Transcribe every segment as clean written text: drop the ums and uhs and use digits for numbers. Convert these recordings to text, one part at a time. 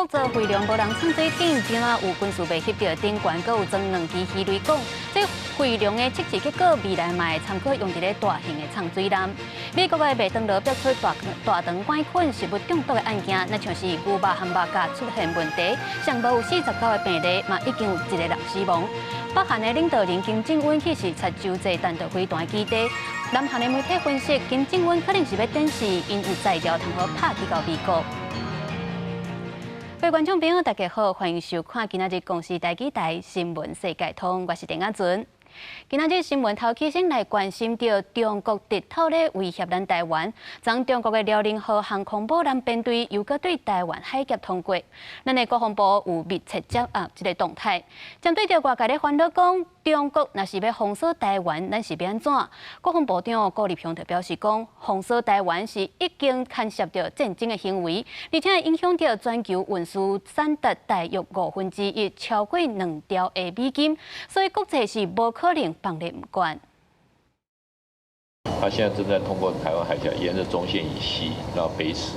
國造飛龍無人潛水艇，今仔有軍事迷翕著頂懸，閣有裝兩支魚雷管。這飛龍的測試結果，未來嘛會參考用佇咧大型的潛水艦。美國的麥當勞爆出大大腸桿菌食物中毒的案件，若像是牛肉漢堡架出現問題，上無有49個病例，嘛已經有一個人死亡。北韓的領導人金正恩去視察洲際彈道飛彈基地，南韓的媒體分析，金正恩可能是欲展示𪜶有材料通好拍去到美國。各位觀眾朋友，大家好，歡迎收看今仔日公視台語台新聞世界通，我是鄭亞純。今仔日新聞頭起先來關心著中國直透咧威脅咱台灣，昨中國的遼寧號航空母艦編隊又閣對台灣海峽通過，咱的國防部有密切掌握這个動態。針對著外界咧煩惱講，中國若是欲封鎖台灣，咱是欲按怎？國防部長顧立雄就表示講，封鎖台灣是已經牽涉著戰爭的行為，而且會影響著全球運輸產值大約1/5，超過2兆的美金，所以國際是無可能放任毋管。他現在正在通過台灣海峽，沿着中線以西，然後北駛。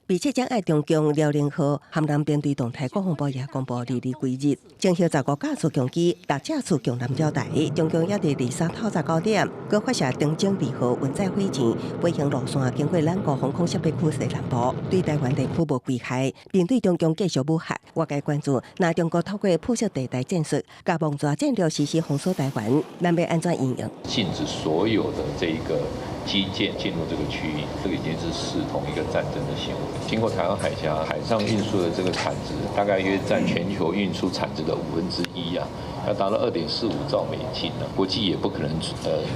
密切掌握中共遼寧號航艦編隊動態，國防部也公布22幾日，前後15架次共機，六架次共艦繞台，中共也佇23透早9點，閣發射長征二號運載火箭，飛行路線經過咱國防空識別區西南部，對台灣地區無危害，並對中共繼續武嚇。外界關注，若中國透過灰色地帶戰術，共網蛇戰略實施封鎖台灣，咱欲按怎因應？禁止所有的這一個機艦進入這個區域，這個已經是視同一個戰爭的行為。經過台灣海峽海上運輸的這個產值，大概約佔全球運輸產值的1/5啊，要達到2.45兆美金呢。國際也不可能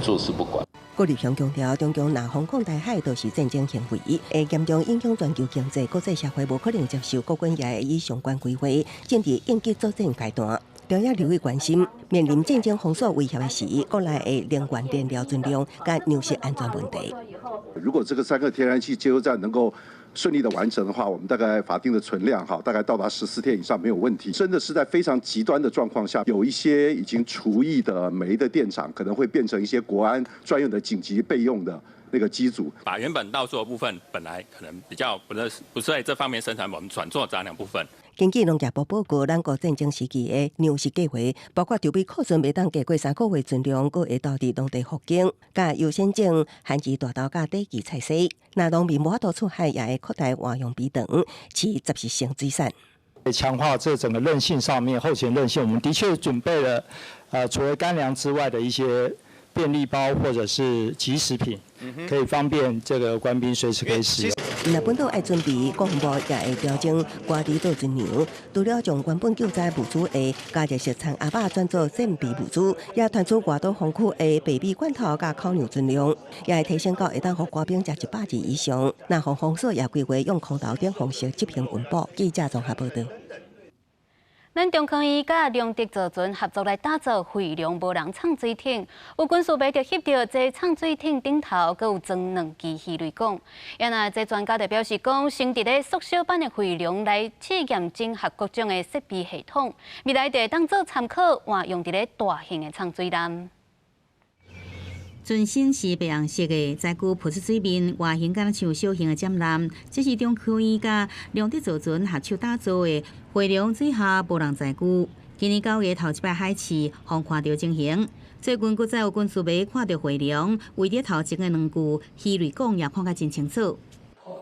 坐視不管。郭立雄強調，中共若封控台海，就是戰爭行為，會嚴重影響全球經濟，國際社會無可能接受，國軍也會以相關規劃進入應急作戰階段。朝野立委關心，面臨戰爭封鎖威脅的時，國內的能源燃料存量佮糧食安全問題。如果這個三個天然氣接收站能夠順利的完成的話，我們大概法定的存量哈，大概到達14天以上沒有問題。真的是在非常極端的狀況下，有一些已經除役的煤的電廠，可能會變成一些國安專用的緊急備用的那個機組。把原本稻作部分本來可能比較不是在這方面生產，我們轉做雜糧部分。根據農業部報告，咱國戰爭時期的糧食計劃，包括儲備庫存袂當低過3個月存量，閣會投佇農地復耕，佮優先種旱季大豆佮短期菜蔬。若農民無法度出海，也會擴大外用埤塘，飼雜食性水產。強化這整個韌性上面，後勤韌性，我們的確準備了，除了乾糧之外的一些便利包或者是即食品，可以方便這個官兵隨時可以使用。若本島愛準備，國防部也會調整關佇做軍糧，除了將原本救災物資的加熱食餐盒仔轉做戰備物資，也傳出外島防區的白米罐頭佮口糧存量，也會提升到會當予官兵食100日以上。若防封鎖也規劃用空投等方式執行運補。記者綜合報導。咱中科院佮龍德造船合作來打造飛龍無人潛水艇，有軍事迷就翕著這潛水艇頂頭，閣有裝兩支魚雷管。啊若這專家就表示講，先佇咧縮小版的飛龍來試驗整合各種的設備系統，未來就會當做參考，換用佇咧大型的潛水艦。全身是白紅色的，載具浮出水面，外形敢若像小型的艦艦。這是中科院佮龍德造船合手打造的飛龍水下無人載具。今年9月頭一擺海試，予看著情形。最近閣再有軍事迷看著飛龍，圍佇頭前的兩具魚雷管也看甲真清楚。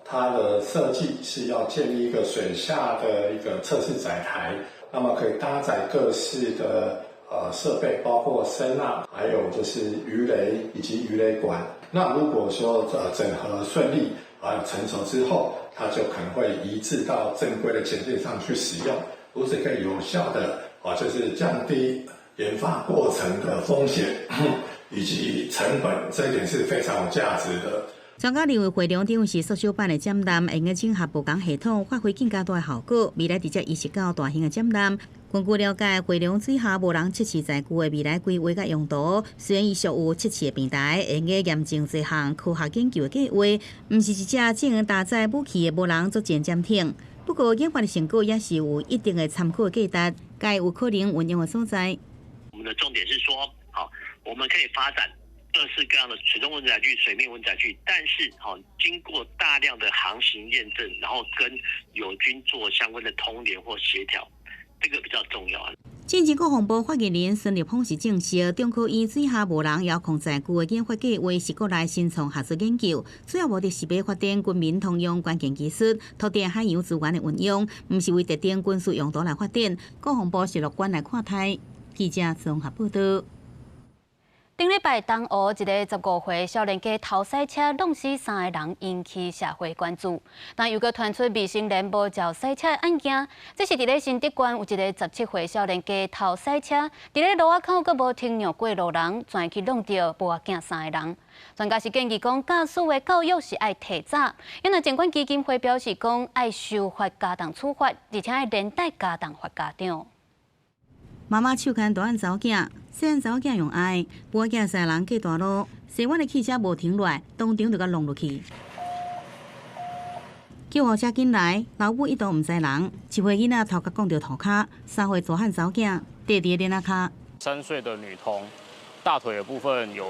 它的設計是要建立一個水下的一個測試載台，那麼可以搭載各式的設備，包括聲納，還有就是魚雷以及魚雷管。那如果說整合順利啊成熟之後，它就可能會移置到正規的潛艦上去使用，如此可以有效的啊，就是降低研發過程的風險以及成本，這一點是非常有價值的。專家認為，飛龍等於是縮小版的艦艦，會用整合無仝系統，發揮更加大的效果。未來直接移植到大型的艦艦。根據了解，飛龍水下無人測試載具的未來規劃佮用途，雖然伊屬有測試的平台，會用驗證這項科學研究的計劃，毋是一隻只能搭載武器的無人作戰艦艇。不過，研發的成果也是有一定的參考價值，該有可能運用的所在。我們的重點是說，好，我們可以發展各式各樣的水中運載具、水面運載具，但是吼經過大量的航行驗證，然後跟友軍做相關的通聯或協調，這個比較重要啊。進前國防部發言人孫立峰是證實，中科院水下無人遙控載具的研發計劃是國內新創學術研究，主要目的是欲發展軍民通用關鍵技術，拓展海洋資源的運用，毋是為特定軍事用途來發展。國防部是樂觀來看待。記者綜合報道。頂禮拜東湖一个15歲少年家偷賽車弄死三个人，引起社會關注。但又閣傳出未成年無照賽車的案件，這是佇咧新竹縣有一个17歲少年家偷賽車，佇咧路仔口閣無停讓過路人，跩去挵著布仔囝三个人。專家是建議講，駕駛的教育是愛提早。因為疾管基金會表示講，愛修法加重處罰，而且愛連帶加重罰家長。媽媽手牽大漢查某囝，細漢查某囝用愛，布仔囝三个人過大路，西彎的汽車無停落來，當場就共挵落去。救護車緊來，老母一度毋知人，1歲囡仔頭殼摃著塗跤，3歲大漢查某囝綴佇咧鏈仔跤。 3歲的女童，大腿的部分有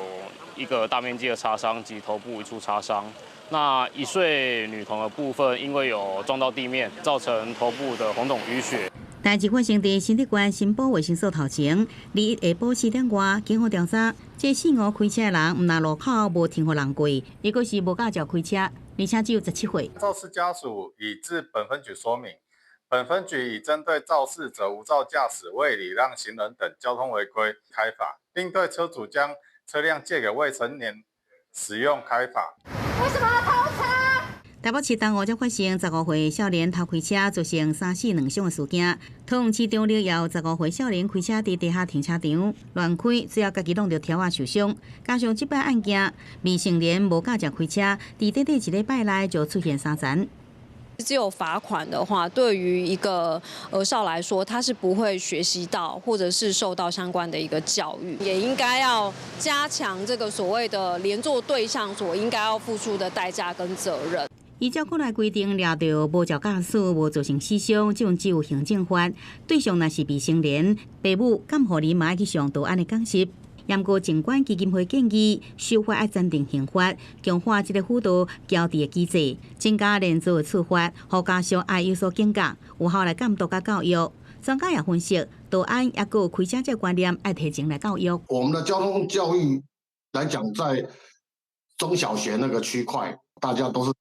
一個大面積的擦傷及頭部一處擦傷。那1歲女童的部分，因為有撞到地面，造成頭部的紅腫淤血。代誌發生佇新竹縣新埔衛生所頭前，21下晡4點外，警方調查，這四五開車的人毋但路口無停予人過，抑閣是無駕照開車，而且只有17歲。肇事家屬已至本分局說明，本分局已針對肇事者無照駕駛、未禮讓行人等交通違規開罰，並對車主將車輛借給未成年使用開罰。為什麼要偷車？台北市東湖才發生15歲少年偷開車，造成三死兩傷的事件。桃園市中壢也有15歲少年開車佇地下停車場亂開，最後家己挵著柱仔受傷。加上這擺案件，未成年無駕照開車，佇短短一禮拜內就出現三層。只有罰款的話，對於一個兒少來說，他是不會學習到，或者是受到相關的一個教育，也應該要加強這個所謂的連坐對象所應該要付出的代價跟責任。依照國內規定，掠著無照駕駛、無造成死傷，這種只有行政罰。對象若是未成年，爸母監護人嘛愛去上道安的講習。毋過疾管基金會建議，修法愛增訂刑罰，強化這個輔導矯治的機制，增加連坐的處罰，予家屬愛有所警覺，有效來監督佮教育。專家也分析，道安抑閣有開車這個觀念愛提前來教育。我們的交通教育來講，在中小學那個區塊，大家都是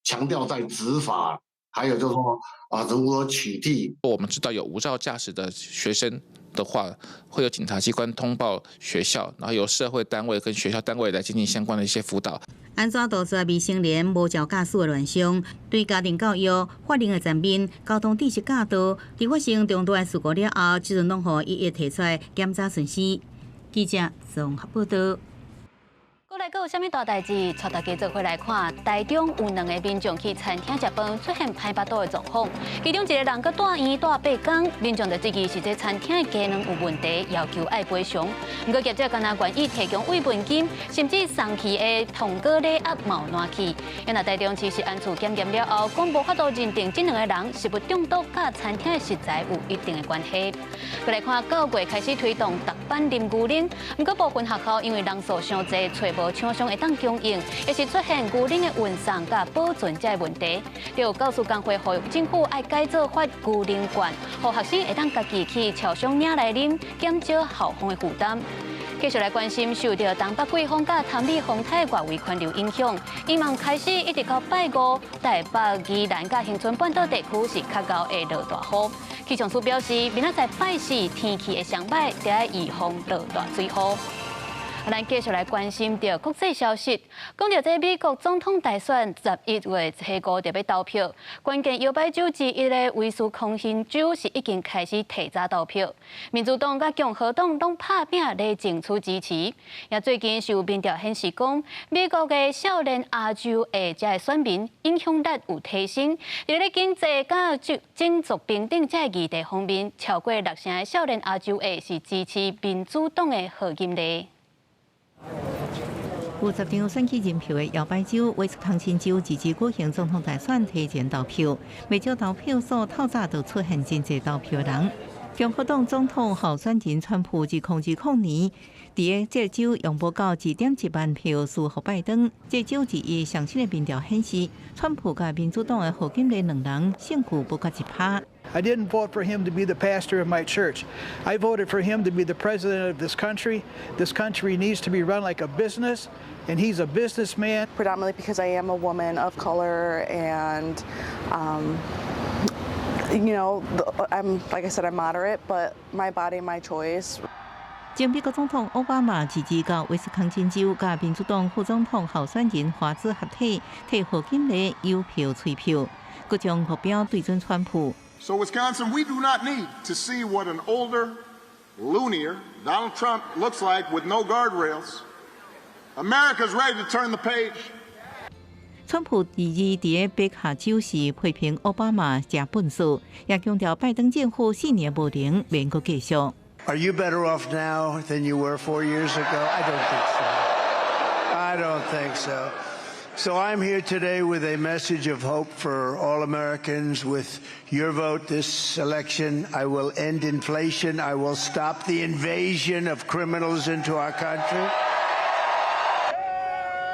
強調在執法，還有就是說啊，如何取締。我們知道有無照駕駛的學生的話，會有警察機關通報學校，然後由社會單位跟學校單位來進行相關的一些輔導。按怎杜絕未成年無照駕駛的亂象？對家庭教育、法令的層面、交通知識教導，佇發生重大事故了後，這陣攏予一一提出來檢查巡視。記者綜合報道。過來閣有啥物大代誌？帶大家做伙來看，台中有兩个民眾去餐廳食飯，出現歹腹肚的狀況。其中一个人閣蹛院蹛八工，民眾就質疑是這餐廳的雞卵有問題，要求愛賠償。毋過業者敢若願意提供慰問金，甚至送去的糖果禮盒嘛有拿去。若台中市食安處檢驗了後，講無法度認定這兩个人食物中毒佮餐廳的食材有一定的關係。過來看，9月開始推動逐班啉牛奶，毋過部分學校因為人數傷濟，揣無廠商會當供應，也是出現牛奶的運送佮保存這个問題。就教師工會呼籲政府愛改做發牛奶券，予學生會當家己去超商領來啉，減少校方的負擔。繼續來關心受著東北季風佮潭尾風台外圍環流影響，希望開始一直到拜五，台北、宜蘭佮恆春半島地區是較𠢕會落大雨。氣象署表示，明仔載拜四天氣會上䆀，著愛預防落大水雨。咱繼續來關心著國際消息，講著這美國總統大選11月初五就欲投票，關鍵搖擺州之一的威斯康辛州是已經開始提早投票，民主黨佮共和黨攏拍拚咧爭取支持。也最近是有民調顯示講，美國的少年亞洲裔這个選民影響力有提升，佇咧經濟佮種族平等這个議題方面，超過六成的少年亞洲裔是支持民主黨的賀錦麗。有10張選舉人票的搖擺州威斯康辛州自治舉行總統大選提前投票，袂少投票所透早就出現真濟投票人。共和黨總統候選人川普2020年，佇這州用無夠2.1萬票輸予拜登。這周二伊上新的民調顯示，川普佮民主黨的賀錦麗兩人勝負無夠1%。 I didn't vote for him to be the pastor of my church. I voted for him to be the president of this country. This country needs to be run like a business, and he's a businessman. Predominantly because I am a woman of color and, I'm like I said, I'm moderate, but my body, my choice. 前美國總統奧巴馬二二到威斯康辛州，佮民主黨副總統候選人華茲合體，替賀錦麗誘票催票，閣將目標對準川普。 So Wisconsin, we do not need to see what an older, loonier Donald Trump looks like with no guardrails. America's ready to turn the page. 川普二二佇北卡州時批評奧巴馬誠笨手，也強調拜登政府4年無能，免閣繼續。 Are you better off now than you were 4 years ago? I don't think so. I don't think so. So I'm here today with a message of hope for all Americans. With your vote this election, I will end inflation. I will stop the invasion of criminals into our country.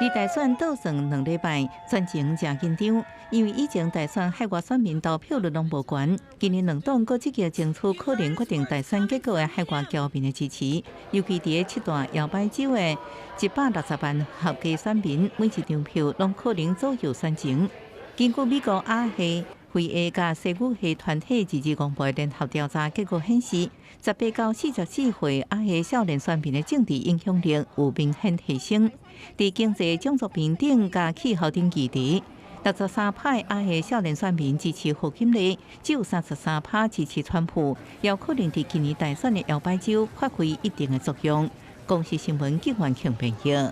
離大選倒算2禮拜，選情誠緊張，因為以前大選海外選民投票率攏無懸，今年兩黨閣積極爭取可能決定大選結果的海外僑民的支持，尤其佇七大搖擺州的160萬合格選民，每一張票攏可能左右選情。根據美國亞系、非裔佮西語系團體二二公布的聯合調查結果顯示，18到44歲亞裔少年選民的政治影響力有明顯提升。佇經濟、種族平等佮氣候等議題，63%亞裔少年選民支持賀錦麗，只有33%支持川普，有可能佇今年大選的搖擺州發揮一定的作用。公視新聞警員強編譯。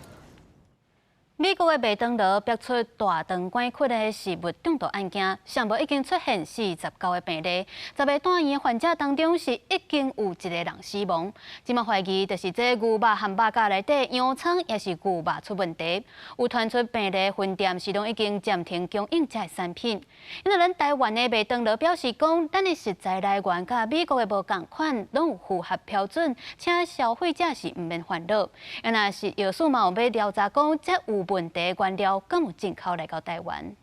美國的麥當勞爆出大腸桿菌的食物中毒案件，上無已經出現49個病例，10個住院的患者當中是已經有一個人死亡。這馬懷疑就是這牛肉漢堡夾內底洋蔥抑是牛肉出問題，有傳出病例分店是攏已經暫停供應這產品。因為咱台灣的麥當勞表示講，咱的食材來源佮美國的無仝款，攏有符合標準，請消費者是毋免煩惱。若是藥署嘛有欲調查講，這有問題原料敢有進口來到台灣？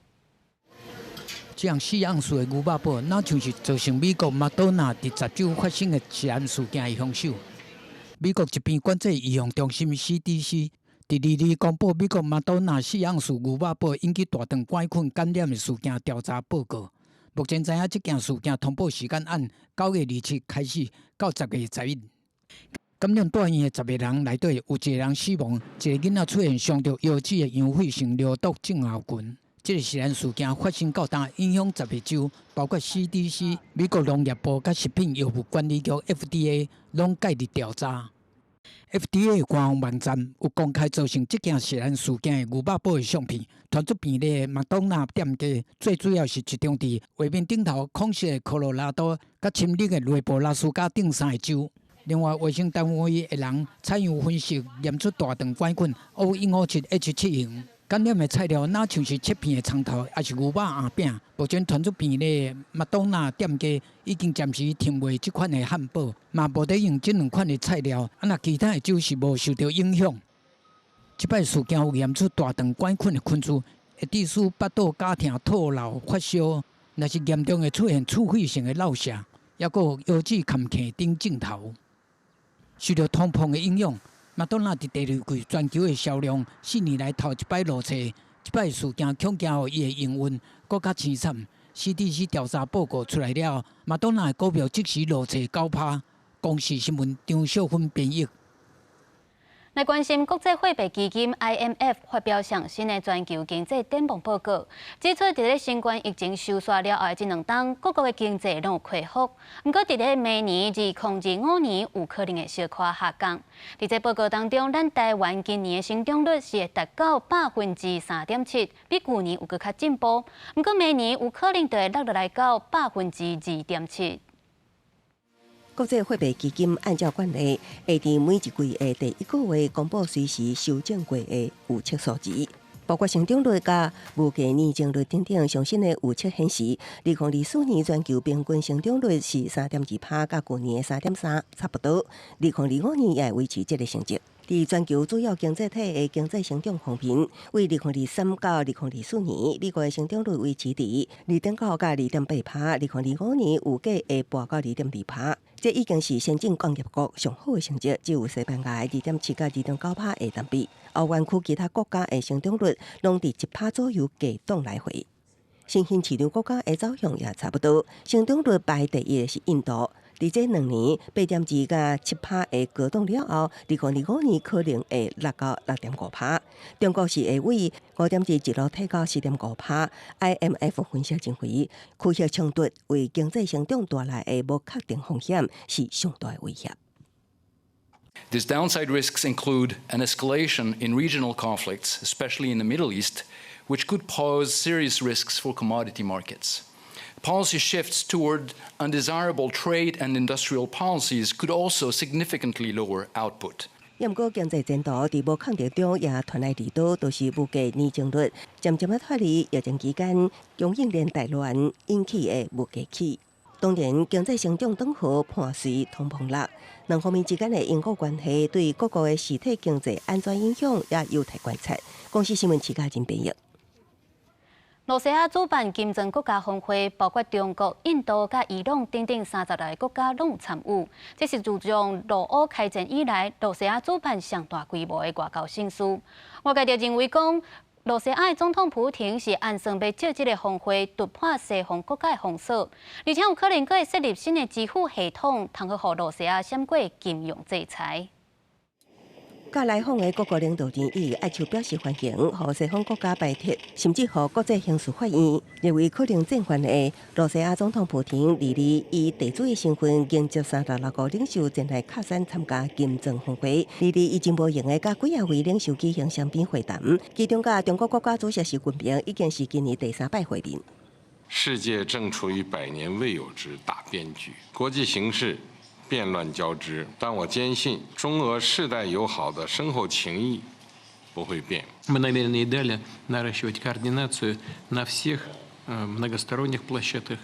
這項4盎司的牛肉堡，若像是造成美國麥當娜佇10州發生的食安事件的兇手。美國疾病管制預防中心 CDC 佇二二公布美國麥當娜4盎司牛肉堡引起大腸桿菌感染的事件調查報告。目前知影這件事件通報時間按9月27開始到10月11。感染住院的10個人內底有一個人死亡，一個囡仔出現傷著腰子的陽痱性尿毒症候群。這個食安事件發生到今，影響10個州，包括 CDC、美國農業部佮食品藥物管理局 FDA 攏介入調查。FDA 官方網站有公開造成這件食安事件的牛肉堡的相片，傳出病例的麥當娜店家，最主要是集中佇畫面頂頭孔色的科羅拉多、佮深綠的內布拉斯加等三個州。另外，衛生單位的人採樣分析，驗出大腸桿菌 O157 H7 型感染的材料，若像是切片的蔥頭，抑是牛肉餡餅。目前傳出病例的麥當娜店家已經暫時停賣這款的漢堡，嘛無咧用這兩款的菜料。啊，若其他的州是無受著影響。這擺事件有驗出大腸桿菌的菌株，會致使腹肚絞疼、吐蟬、發燒，若是嚴重會出現刺血性的腹瀉，抑閣有腰子坎墘等症頭。受著通膨的影響，麥當娜佇第二季全球的銷量4年來頭一擺落挫，這擺事件恐驚予伊的營運閣較凄慘。CDC 調查報告出來了，麥當娜的股票即時落挫9%。公視新聞張秀芬編譯。來關心國際貨幣基金 IMF 發表上新的全球經濟展望報告，指出佇咧新冠疫情收煞了後的這2冬，各國的經濟攏有恢復。毋過佇咧明年2025年有可能會小可下降。佇這報告當中，咱台灣今年的成長率是會達到3.7%，比舊年有閣較進步。毋過明年有可能就會落落來到2.7%。國際貨幣基金按照慣例，會佇每一季的第一個月公布隨時修正過的預測數字。包括成長率佮物價年增率等等，上新的預測顯示，2024年全球平均成長率是3.2%，佮舊年的3.3差不多。2025年也會維持這个成績。佇全球主要經濟體的經濟成長方面，為2023到2024年，美國的成長率維持佇2.9佮2.8%，2025年預計會跋到2.2%。這已經是先進工業國上好的成績，只有西班牙的2.7佮2.9%會當比。歐元區其他國家的成長率攏佇1%左右低檔來回。新興市場國家的走向也差不多，成長率排第一的是印度。佇這2年8.2佮7%的高檔了後，2025年可能會落到6.5%。中國是會為5.2一路退到4.5%。IMF 分析認為，區域衝突為經濟成長帶來的無確定風險是上大的威脅。 These downside risks include an escalation in regional conflicts, especially in the Middle East, which could pose serious risks for commodity markets. Policy shifts toward undesirable trade and industrial policies could also significantly lower output. 毋過經濟前途佇無確定中也傳來利多，就是物價年增率漸漸仔脫離疫情期間供應鏈大亂引起的物價起。當然，經濟成長轉好，伴隨通膨落，兩方面之間的因果關係對各國的實體經濟按怎影響，也有待觀察。公視新聞徐嘉仁編譯。露西亞主辦金磚國家峰會，包括中國、印度佮伊朗等等36个國家攏有參與。這是自從俄烏開戰以來，露西亞主辦上大規模的外交盛事。外界就認為講，露西亞的總統普廷是按算欲藉這个峰會突破西方國家的封鎖，而且有可能閣會設立新的支付系統，通好予露西亞閃過金融制裁。佮來訪的各國領導人以握手表示歡迎，予西方國家排斥，甚至予國際刑事法院認為可能戰犯的露西亞總統普廷，二二以地主的身份迎接36個領袖前來喀山參加金磚峰會。二二伊真無閒的佮幾仔位領袖舉行雙邊會談，其中佮中國國家主席習近平已經是今年第三擺會面。世界正處於百年未有之大變局，國際形勢變亂交織，但我堅信中俄世代友好的深厚情誼不會變。 Мы намерены и далее наращивать координацию на всех многосторонних площадках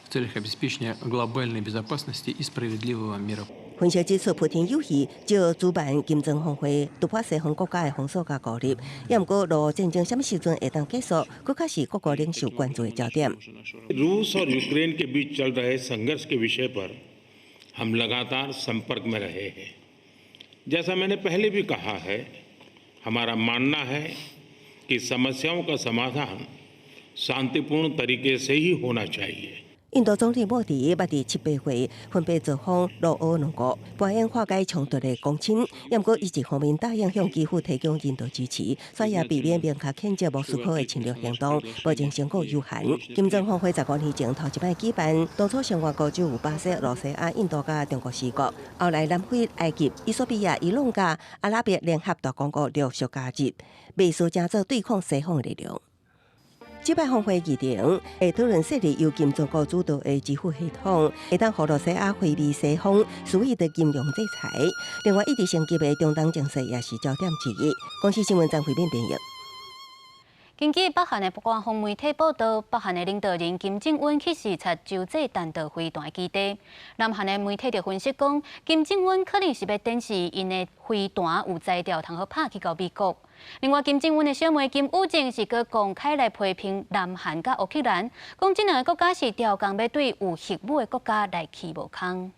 в целях обеспечения глобальной безопасности и справедливого мира. 分析指出，普廷有意藉主辦金磚峰會，突破西方國家的封鎖佮孤立。也毋過，俄烏戰爭啥物時陣會當結束，閣較是各國領袖關注的焦點。 रूस और यूक्रेन के बीच चल रहे संघर्ष के विषय पर हम लगातार संपर्क में रहे हैं। जैसा मैंने पहले भी कहा है, हमारा मानना है कि समस्याओं का समाधान शांतिपूर्ण तरीके से ही होना चाहिए। 印度總理莫迪捌佇七八歲分別造訪露烏兩國，扮演化解衝突的公親。毋過，伊一方面答應向基輔提供人道支持，所以也避免明確譴責莫斯科的侵略行動，目前成果有限。金磚峰會15年前頭一擺舉辦，當初成員國只有巴西、露西亞、印度佮中國四國，後來南非、埃及、衣索比亞、伊朗佮阿拉伯聯合大公國陸續加入，袂輸成做對抗西方的力量。這擺峰會議程會討論設立由金磚國主導的支付系統，會當予露西亞迴避西方所謂的金融制裁。另外，一直升級的中東情勢也是焦點之一。公視新聞張惠敏編譯。根據北韓的官方媒體報道，北韓的領導人金正恩去視察洲際彈道飛彈基地。南韓的媒體就分析講，金正恩可能是欲展示𪜶的飛彈有才調，通好拍去到美國。另外，金正恩的小妹金與正是閣公開來批評南韓佮烏克蘭，講這兩个國家是刁工欲對有核武的國家來起無空。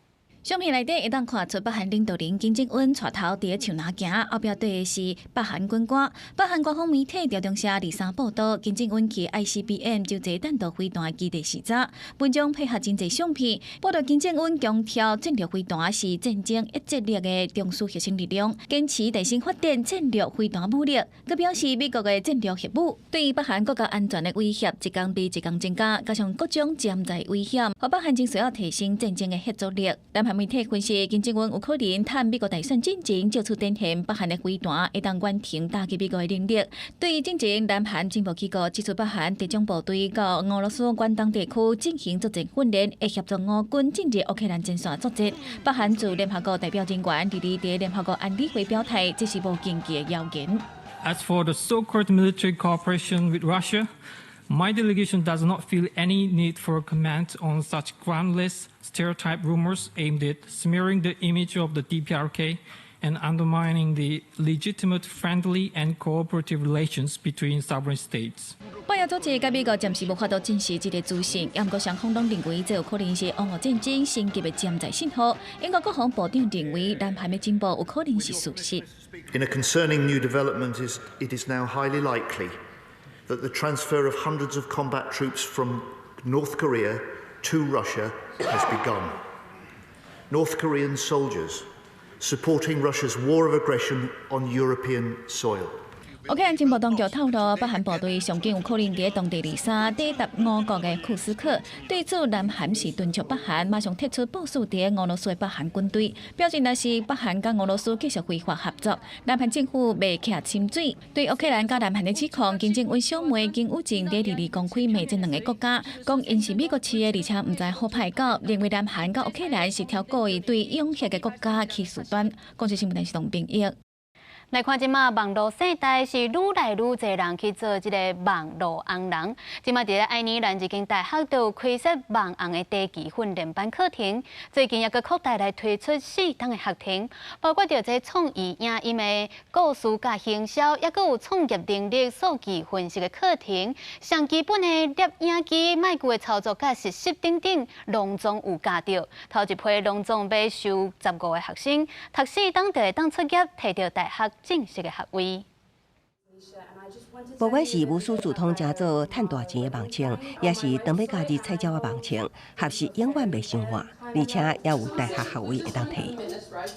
相片內底會當看出北韓領導人金正恩帶頭佇咧樹林行，後壁綴的是北韓軍歌。北韓官方媒體朝中社23報道，金正恩去 ICBM 洲際彈道飛彈基地視察，文章配合真濟相片，報道金正恩強調戰略飛彈是戰爭一戰力的中樞核心力量，堅持提升發展戰略飛彈武力，閣表示美國的戰略核武對於北韓國家安全的威脅一工比一工增加，加上各種潛在危險，予北韓真需要提升戰爭的嚇阻力。南韓媒體分析，金正恩有可能趁美國大選進前，藉此展現北韓的飛彈會當遠程打擊美國的能力。對於進前，南韓情報機構指出，北韓特種部隊到俄羅斯遠東地區進行作戰訓練，會協助俄軍進入烏克蘭前線作戰。北韓駐聯合國代表人員佇佇聯合國安理會表態，這是無根據的謠言。As for the so-called military cooperation with Russia, my delegation does not feel any need for a comment on such groundless stereotype rumors aimed at smearing the image of the DPRK and undermining the legitimate, friendly, and cooperative relations between sovereign states. 北約組織佮美國暫時無法度證實這個資訊，也毋過雙方攏認為這有可能是俄烏戰爭升級的潛在信號。英國國防部長認為，南韓的情報有可能是事實。 In a concerning new development, it is now highly likely that the transfer of hundreds of combat troops from North Korea to Russia has begun. North Korean soldiers supporting Russia's war of aggression on European soil. 烏克蘭情報當局透露，北韓部隊上緊有可能佇當地23抵達俄國的庫斯克。對此，南韓是敦促北韓馬上撤出部署佇俄羅斯的北韓軍隊，表示若是北韓佮俄羅斯繼續非法合作，南韓政府袂徛深水。對烏克蘭佮南韓的指控，金正恩小妹金與正佇二二公開罵這兩个國家，講𪜶是美國飼的，而且毋知好歹狗，認為南韓佮烏克蘭是挑故意對擁核的國家起事端。公視新聞電視董編譯。來看這馬網路世代是愈來愈濟人去做這个網路紅人。這馬佇咧愛爾蘭一間大學就有開設網紅的短期訓練班課程，最近也閣擴大來推出4冬的學程，包括著這創意影音的故事佮行銷，抑閣有創業能力、數據分析的課程，上基本的攝影機、麥具的操作佮實習等等，攏總有教著。頭一批攏總欲收15個學生，讀4冬就會當出業，提著大學正式的學位。不管是無師自通成做趁大錢的網紅，抑是當欲加入菜鳥的網紅，學習永遠袂傷晚，而且也有大學學位會當提。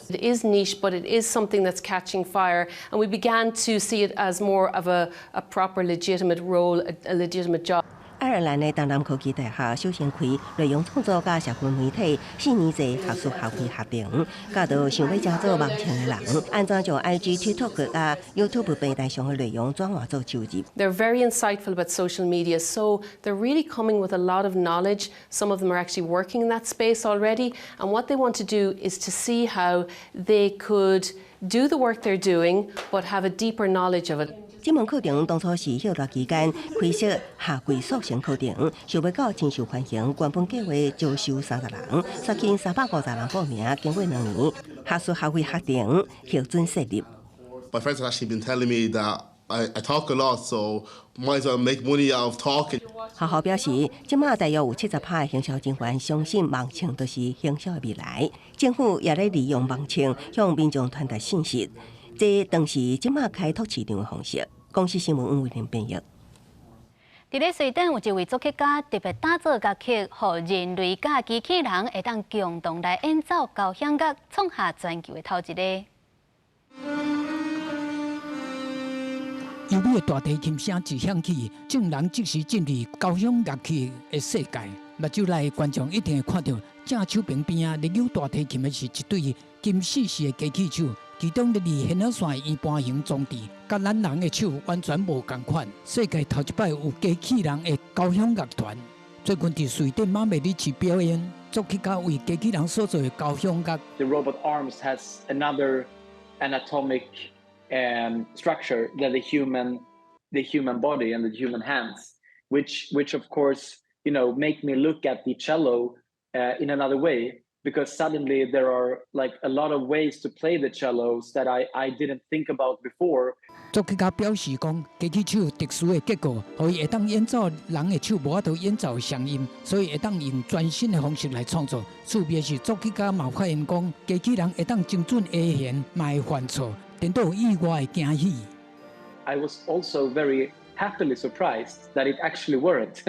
It is niche, but it is something that's catching fire, and we began to see it as more of a proper, legitimate role, a legitimate job. 愛爾蘭的東南科技大學首先開內容創作佮社群媒體4年制學士學位學程，教導想欲成做網紅的人，按怎將 IG、TikTok 佮 YouTube 平台上的內容轉化做收入。 They're very insightful about social media, so they're really coming with a lot of knowledge. Some of them are actually working in that space already, and what they want to do is to see how they could do the work they're doing, but have a deeper knowledge of it. 這門課程當初是歇熱期間開設夏季速成課程，想欲到真受歡迎。原本計劃招收30人，煞吸350人報名，經過2年，學士學位學程核准設立。 My friends have actually been telling me that I talk a lot, so might as well make money out of talking. 學校表示，這馬大約有70%的行銷人員相信網紅就是行銷的未來。政府也咧利用網紅向民眾傳達信息，這當是這馬開拓市場的方式。公視新聞黃慧玲編譯。佇咧瑞典有一位作曲家特別打造樂曲，予人類佮機器人會當共同來演奏交響樂，創下全球的頭一个。優美的大提琴聲一響起，眾人即時進入交響樂器的世界。目睭內的觀眾一定會看著正手爿邊仔咧扭大提琴的是一對金絲絲的機器手。其中的二弦仔線圓盤形裝置，佮咱人的手完全無仝款。世界頭一擺有機器人的交響樂團，最近佇瑞典馬梅里市表演，作曲家為機器人所做的交響樂。 The robot arms has another anatomic structure than the human body and the human hands, which of course make me look at the cello in another way, because suddenly there are like a lot of ways to play the cellos that I didn't think about before. 作曲家表示講，機器手特殊的結構，予伊會當演奏人的手無法度演奏的聲音，所以會當用全新的方式來創作。趣味的是，作曲家嘛發現講，機器人會當精準下弦，嘛會犯錯，顛倒有意外的驚喜。 I was also very happily surprised that it actually worked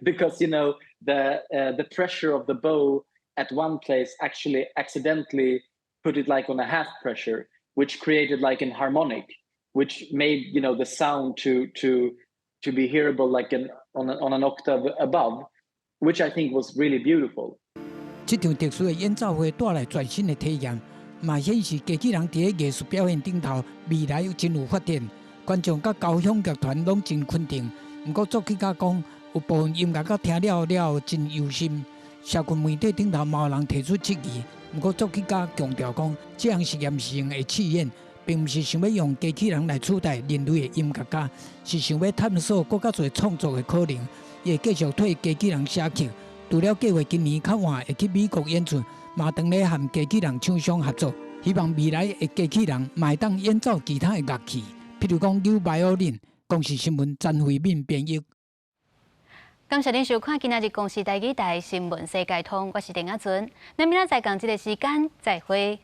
because the pressure of the bow at one place actually accidentally put it like on a half pressure, which created like an harmonic, which made the sound to be hearable like an on, a, on an octave above, which I think was really beautiful. 這場特殊的演奏會帶來全新的體驗，嘛顯示機器人佇咧藝術表演頂頭未來真有發展。觀眾佮交響樂團攏真肯定。毋過作曲家講，有部分音樂家聽了了後真憂心。社群媒體頂頭嘛有人提出質疑，毋過作曲家強調講，這項實驗是用的試驗，並毋是想欲用機器人來取代人類的音樂家，是想欲探索閣較濟創作的可能。伊會繼續替機器人寫曲，除了計劃今年較晚會去美國演出，嘛當咧和機器人廠商合作，希望未來的機器人嘛會當演奏其他的樂器，譬如講扭 violin。公視新聞詹慧敏編譯。感謝您收看今仔日公視台語台新聞世界通，我是鄧阿純。咱明仔載仝這个時間再會。